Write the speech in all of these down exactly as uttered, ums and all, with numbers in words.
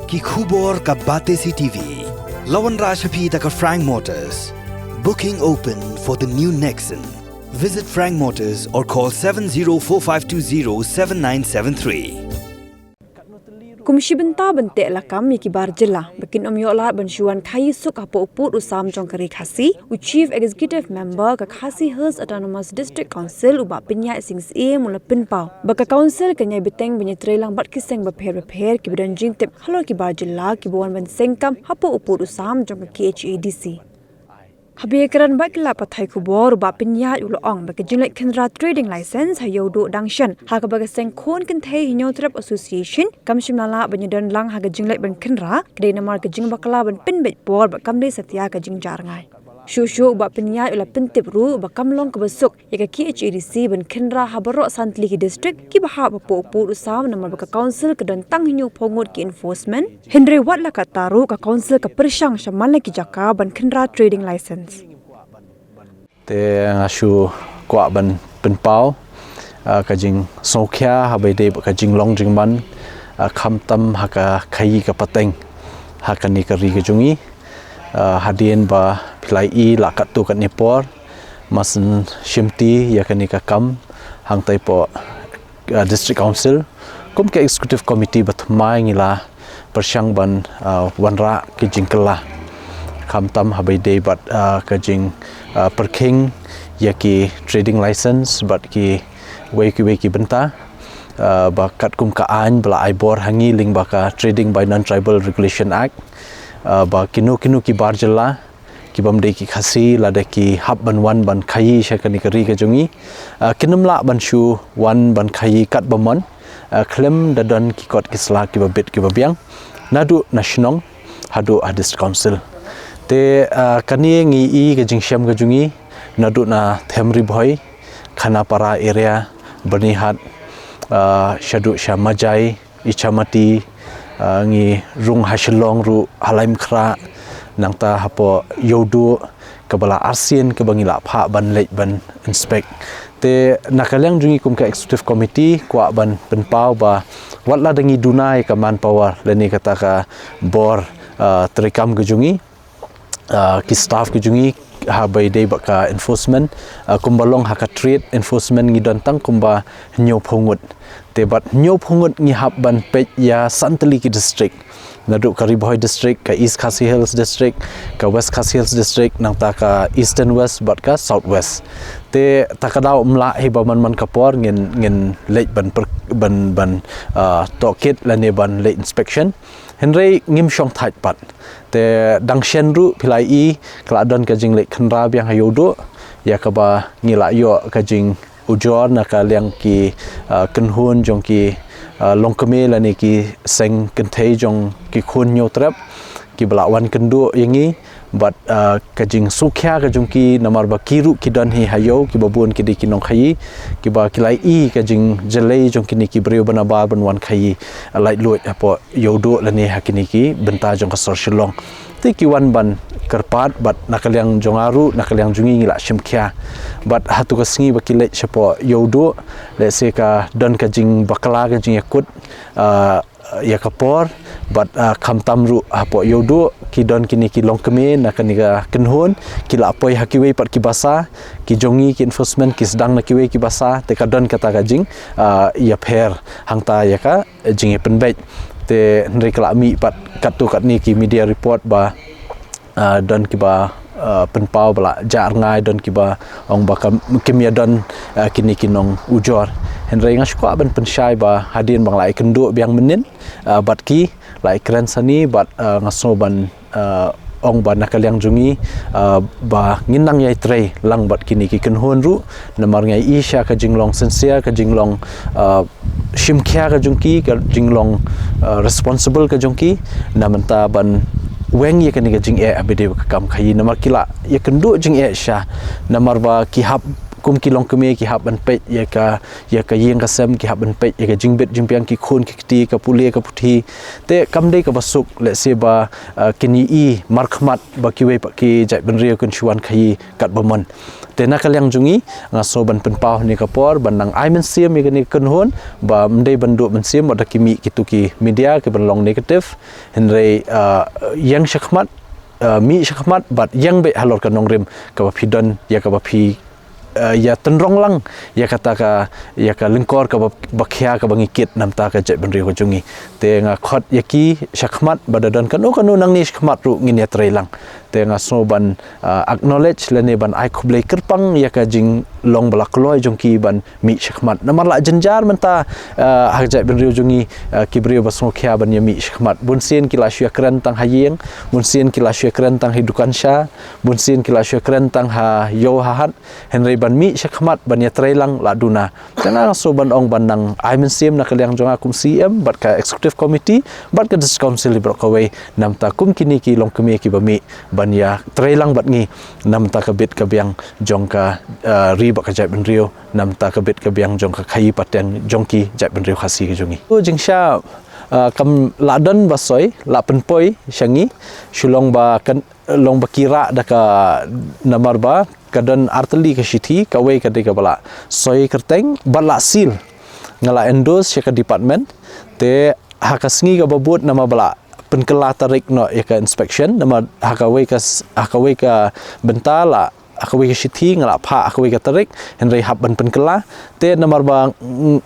Ki khubor ka Batesi T V. La wanrah sha phi da ka Frank Motors. Booking open for the new Nexon. Visit Frank Motors or call seven zero four five two zero seven nine seven three. Kum shi bynta ban teh lakam ïa ki bar jylla ba kin ym ïoh lad ban shu wan khaïi suk hapoh u pud u sam jong ka Ri Khasi, u Chief Executive Member ka Khasi Hills Autonomous District Council u Bah Pynïaid Sing Syiem u la pynpaw ba ka Council kan ïai bteng ban ïatrei lang bad ki seng bapher bapher kiba don jingtip halor ki bar jylla kiba wan ban seng kam hapoh u pud u sam jong ka K H A D C. Haba ïakren bad ki lad pathai khubor, u Bah Pynïaid u la ong ba ka jingleit khynra trading license ha Ïewduh dang shen ha kaba ka seng khun kynthei Hynñiewtrep Association kam shym la lah ban ïadon lang ha ka jingleit ban khynra, ka dei namar ka jingbakla ban pynbeit por bad kam dei satia ka jingjah rngai. Shuh shuh u Bah Pynïaid u la pyntip ruh ba kam long kaba suk ïa ka K H A D C ban khynra ha baroh san tylli ki district kiba hap hapoh u pud u sam namar ba ka Council ka don tang hynñiewphew ngut ki enforcement. Hynrei wat la katta ruh ka Council ka pyrshang sha man la ki jaka ban khynra trading license. Te nga shu kwah ban pynpaw, ah, ka jingsngewkhia haba ïadei bad ka jinglong jingman, ah, khamtam ha ka khaïi ka pateng ha kane ka ri ka jong ngi. Ah, hadien ba phi la ïohi la katto katne por, ma sngewsih shimti ïa kane ka kam hangtai hapoh, ah, District Council. Kum ka Executive Committee ba thymmai ngi la pyrshang ban, ah, wanrah ki jingkylla, khamtam haba ïadei bad, ah, ka jing, ah, pyrkhing ïa ki trading license bad kiwei kiwei ki bynta, ah, ba katkum ka aiñ ba la ai bor ha ngi lyngba ka Trading by Non-Tribal Regulation Act, ah, ba kino kino ki bar jylla ki bym dei ki Khasi lada ki hap ban wan ban khaïi sha kane ka ri ka jong ngi, ah, kin ym lah ban shu wan ban khaïi kat ba mon, ah, khlem da don ki kot ki sla kiba bit kiba biang naduh na shnong haduh ha District Council. Te, ah, kane ngi ïohi ka jingshem ka jong ngi naduh na Them Ri Bhoi, Khanapara area, Byrnihat, ah, shaduh sha Majai, Ichamati, ah, ngi rung ha Shillong ruh, ha Laitumkhrah, nangta hapoh Ïewduh, kaba la arsien kaba ngi la phah ban leit ban inspect. Te na ka liang jong ngi kum ka Executive Committee kwah ban pynpaw ba wat la da ngi duna ïa ka manpower lane kata ka bor, ah, treikam ka jong ngi, ah, ki staff ki jong ngi haba ïadei bad ka enforcement, ah, kumba long ha ka trade enforcement ngi don tang kumba hynñiewphew ngut. Te bad hynñiewphew ngut ngi hap ban peit ïa san tylli ki district. Naduh ka Ri Bhoi District, ka East Khasi Hills District, ka West Khasi Hills District, nangta ka Eastern West bad ka South West. Te ta ka daw ym lah hi ba man man ka por ngin, ngin leit ban per-, ban, ban, ah, tohkit lane ban leit inspection. Hynrei ngim shong thait pat. Te dang shen ruh phi la ïohi ka la don ka jingleit khynra biang ha Ïewduh, ïa kaba ngi la ïoh ka jingujor na ka liang ki, ah, kynhun jong ki, ah, longkmie lane ki seng kynthei jong ki khun Hynñiewtrep kiba la wan kynduh ïa ngi, bad, ah, ka jingsngewkhia ka jong ki namar ba ki ruh ki don hi ha ïew, kiba bun ki dei ki nongkhaïi, kiba ki la ïohi ka jingjlei jong kine ki briew ba nabar ban wan khaïi, ah, laitluid hapoh Ïewduh lane ha kine ki bynta jong ka sor Shillong. Te ki wan ban kyrpad bad na ka liang jong nga ruh, na ka liang jong ngi ngi la shim khia. Bad hato ka sngi ba ki leit shapoh Ïewduh, lehse ka don ka jingbakla ka jingïakut, ah, ïa ka por, bad, ah, khamtam ruh hapoh Ïewduh, ki don kine ki longkmie na kane ka kynhun, ki la poi ha kiwei pat ki basa, ki jong ngi ki enforcement ki sdang na kiwei ki basa, te ka don kata ka jing, ah, ïapher hangta ïa ka jingïapynbeit. Te hynrei ka la mih pat katto katne ki media report ba, ah, don kiba, ah, pynpaw ba la jah rngai, don kiba ong ba kam, kim ïa don, ah, kine ki nongujor. Hynrei nga shu kwah ban pynshai ba hadien ba nga la ïakynduh biang mynnin, ah, bad ki, la ïakren sani bad, ah, nga sngew ban, ah, ong ba na ka liang jong ngi, ah, ba ngin nang ïai trei lang bad kine ki kynhun ruh, namar nga ïohi sha ka jinglong sincere, ka jinglong, ah, shim khia ka jong ki, ka jinglong, ah, responsible ka jong ki, na bynta ban weng ïa kane ka jingeh haba ïadei bad ka kam khaïi, namar ki la ïakynduh jingeh shisha, namar ba ki hap kum ki longkmie ki hap ban peit ïa ka, ïa ka ïing ka sem, ki hap ban peit ïa ka jingbit jingbiang ki khun ki kti, ka pule ka puthi. Te kam dei kaba suk, let's say ba, uh, kin ïohi markhmat ba kiwei pat ki jaitbynriew kin shu wan khaïi katba mon. Te na ka liang jong ngi, nga sngew ban pynpaw ha kane ka por ban nang ai mynsiem ïa kane ka kynhun, ba ym dei ban duh mynsiem wat da ki mih kito ki media kiban long negative. Hynrei, uh, ïeng shakhmat, uh, mih shakhmat bad ïeng beit halor ka nongrim kaba phi don, ïa kaba phi, uh, ïa tynrong lang ïa kata ka, ïa ka lyngkor kaba, ba khia kaba ngi kit namar ka jaitbynriew ka jong ngi. Te nga khot ïa ki shakhmat, ba da don kano kano nangne shakhmat ruh ngin ïatrei lang. Te nga sngew ban, uh, acknowledge lane ban ai khublei kyrpang ïa ka jinglong ba la kloi jong ki ban mih shakhmat. Namar la jynjar mynta, uh, ha ka jaitbynriew jong ngi, uh, ki briew ba sngewkhia ban ïa mih shakhmat. Bunsien ki la shu ïakren tang ha ïing, bunsien ki la shu ïakren tang ha dukan sha, bunsien ki la shu ïakren tang ha ïew ha hat. Hynrei ban mih shakhmat ban ïatrei lang la duna. Te nga sngew ban ong ban nang ai mynsiem na ka liang jong nga kum C E M, bad ka executive committee, bad ka district council hi baroh kawei, namar kum kine ki longkmie kiba mih ban ïatrei lang bad ngi namar ka bit ka biang jong ka, uh, ri bad ka jaitbynriew, namar ka bit ka biang jong ka khaïi pateng jong ki jaitbynriew Khasi ka jong ngi. To jingshisha, uh, kam la don ba soi, la pynpoi sha ngi, shu long ba kan, long ba ki rah da ka, namar ba ka don artylli ka shithi, kawei ka dei kaba la soi kyrteng bad la seal. Nga la endorse sha ka department. Te ha ka sngi kaba bud namar ba la pynkylla tarik noh ïa ka inspection, namar ha kawei ka s-, ha kawei ka bynta la, ha kawei ka shithi nga la phah ha kawei ka tarik, hynrei hap ban pynkylla. Te namar ba, mm,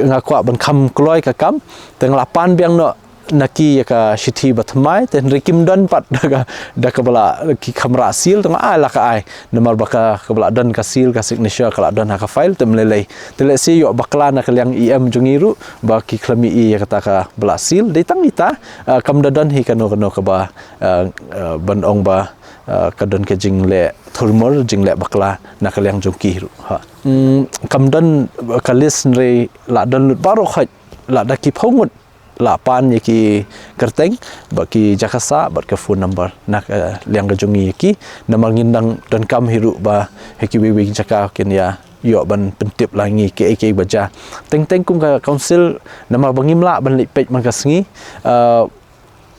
nga kwah ban kham kloi ka kam, te nga la pan biang noh na ki ïa ka shithi ba thymmai, te hynrei kim don pat da ka, da kaba la ki kham rah seal, te nga ai la ka ai. Namar ba ka, kaba la don ka seal, ka signature ka la don ha ka file, te ym lei lei. Te lehse ïoh bakla na ka liang E M jong ngi ruh ba ki khlem ïohi ïa kata kaba la seal. Dei tang ita, uh, kam da don hi kano kano kaba, uh, uh, ban ong ba, uh, ka don ka jingleh thurmur, jingleh bakla na ka liang jong ki ruh. Ha. Mm, kam don ka list, hynrei la don lut baroh khoit, la da ki phew ngut la pan ïa ki kyrteng, bad ki jaka sah, bad ka phone number. Na ka liang ka jong ngi ïa ki, namar ngin dang donkam hi ruh ba ha kiwei wei ki jaka kin ïa ïoh ban pyntip la ngi kaei kaei ba jia. Teng teng kum ka council, namar ba ngim lah ban leit peit man ka sngi, uh,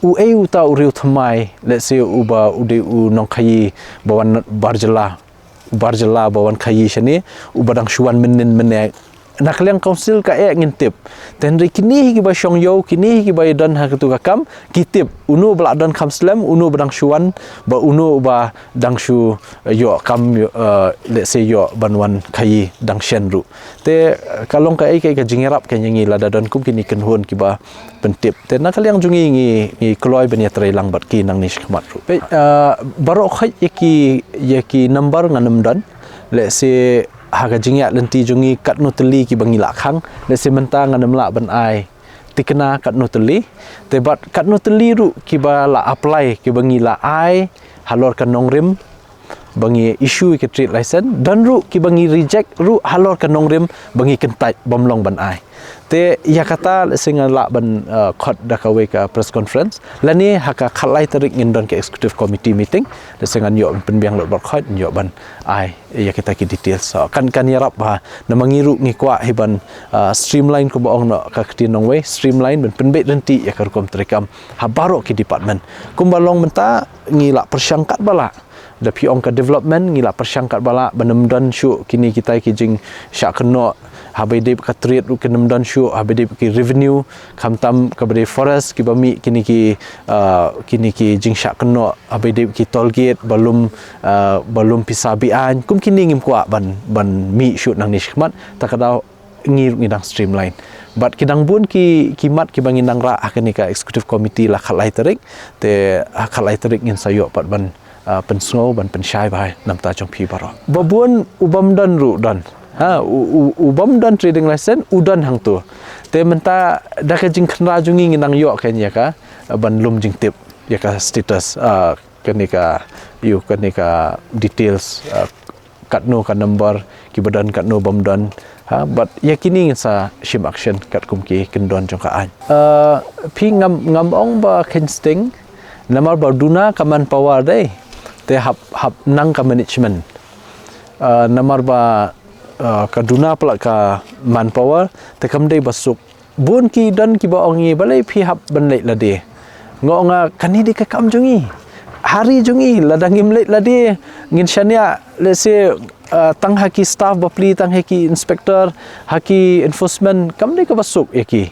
uei uta u riew thymmai, let's say uba u dei u nongkhaïi ba wan bar jylla, bar jylla ba wan khaïi shane, uba dang shu wan mynnin mynne. Na ka liang council kaei ngin tip. Te hynrei kine hi kiba shong ïew, kine hi kiba ïa don ha katu ka kam, ki tip uno ba la don kham slem, uno ba dang shu wan, bad uno ba dang shu, eh, ïoh kam, eh, let's say ïoh ban wan khaïi dang shen ruh. Te, eh, ka long kaei kaei ka jingïarap ka ïa ngi lada don kum kine ki kynhun kiba pyntip. Te na ka liang jong ngi, ngi, ngi kloi ban ïatrei lang bad ki nangne shakhmat ruh. Peit, eh, baroh khoit ïa ki, ïa ki number ngan ym don. Lehse ha ka jingïaid lynti jong ngi katno tylli kiba ngi la khang. Lehse mynta ngan ym lah ban ai thikna katno tylli. Te bad katno tylli ruh kiba la apply, kiba ngi la ai halor ka nongrim ba ngi issue ïa ka trade license, don ruh kiba ngi reject ruh halor ka nongrim ba ngi kyntait bym long ban ai. Te ïa kata lehse ngan lah ban, uh, khot da kawei ka press conference. Lane ha ka khatlai tarik ngin don ka executive committee meeting. Lehse ngan ïoh ban pynbiang lut baroh khoit, ngan ïoh ban ai ïa kita ki details. So, kan, kan ïarap ba namar ngi ruh ngi kwah hi ban, uh, streamline kumba ong noh ka ktien nongwei, streamline ban pynbeit lynti ïa ka rukom treikam ha baroh ki department. Kumba long mynta ngi la pyrshang katba lah. Da phi ong ka development, ngi la pyrshang katba lah ban ym don shuh kine kita ki jingshah kynnoh, haba ïadei bad ka trade ruh kin ym don shuh, haba ïadei bad ki revenue, khamtam kaba dei forest kiba mih kine ki, uh, kine ki jingshah kynnoh, haba ïadei bad ki toll gate, ba lum, uh, ba lum pisa be-aiñ, kum kine ngim kwah ban, ban mih shuh nangne shakhmat, te ka daw ngi ruh ngi dang streamline. Bad ki dang bun ki, ki mat kiba ngin nang rah ha kane ka executive committee la khatlai tarik, te ha khatlai tarik ngin sa ïoh pat ban, ah, pynsngew ban pynshai bha namar jong phi baroh. Ba bun u bym don ruh don. Ha, u, u, u bym don trading license, u don hangto. Te mynta da ka jingkhynra jong ngi ngin nang ïoh kane ïa ka, ah, ban lum jingtip ïa ka status, ah, kane ka, ïa kane ka details, ah, katno ka number, kiba don katno bym don. Ha, bad ïa kine ngin sa shim action katkum ki kyndon jong ka aiñ. Eh, phi ngam, ngam ong ba kheiñ sting, namar ba duna ka manpower dei, te hap, hap nang ka management. Eh, namar ba uh, ka duna palat ka manpower, te kam dei ba suk. Bun ki don kiba ong ngi, balei phi hap ban leit lade. Nga ong nga, kane dei ka kam jong ngi. Ha ri jong ngi, lada ngim leit lade, ngin shaniah, let's say, uh, tang ha ki staff bapli, tang ha ki inspector, ha ki enforcement, kam dei kaba suk ïa ki.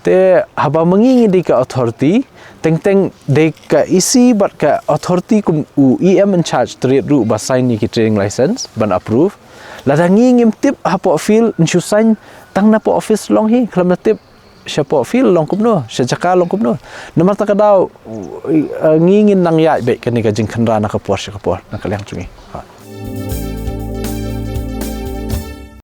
Te haba ma ngi ngi dei ka authority, teng teng dei ka E C bad ka authority kum u E M in charge trade ruh ba sign ïa ki trading license ban approve. Lada ngi ngim tip hapoh field, yn shu sign tang napoh office long hi, khlem da tip shapoh field long kumno, sha jaka long kumno. Namar kata ka daw, uh, ngi ngin nang ïaid beit kane ka jingkhynra na ka por sha ka por, na ka liang jong ngi.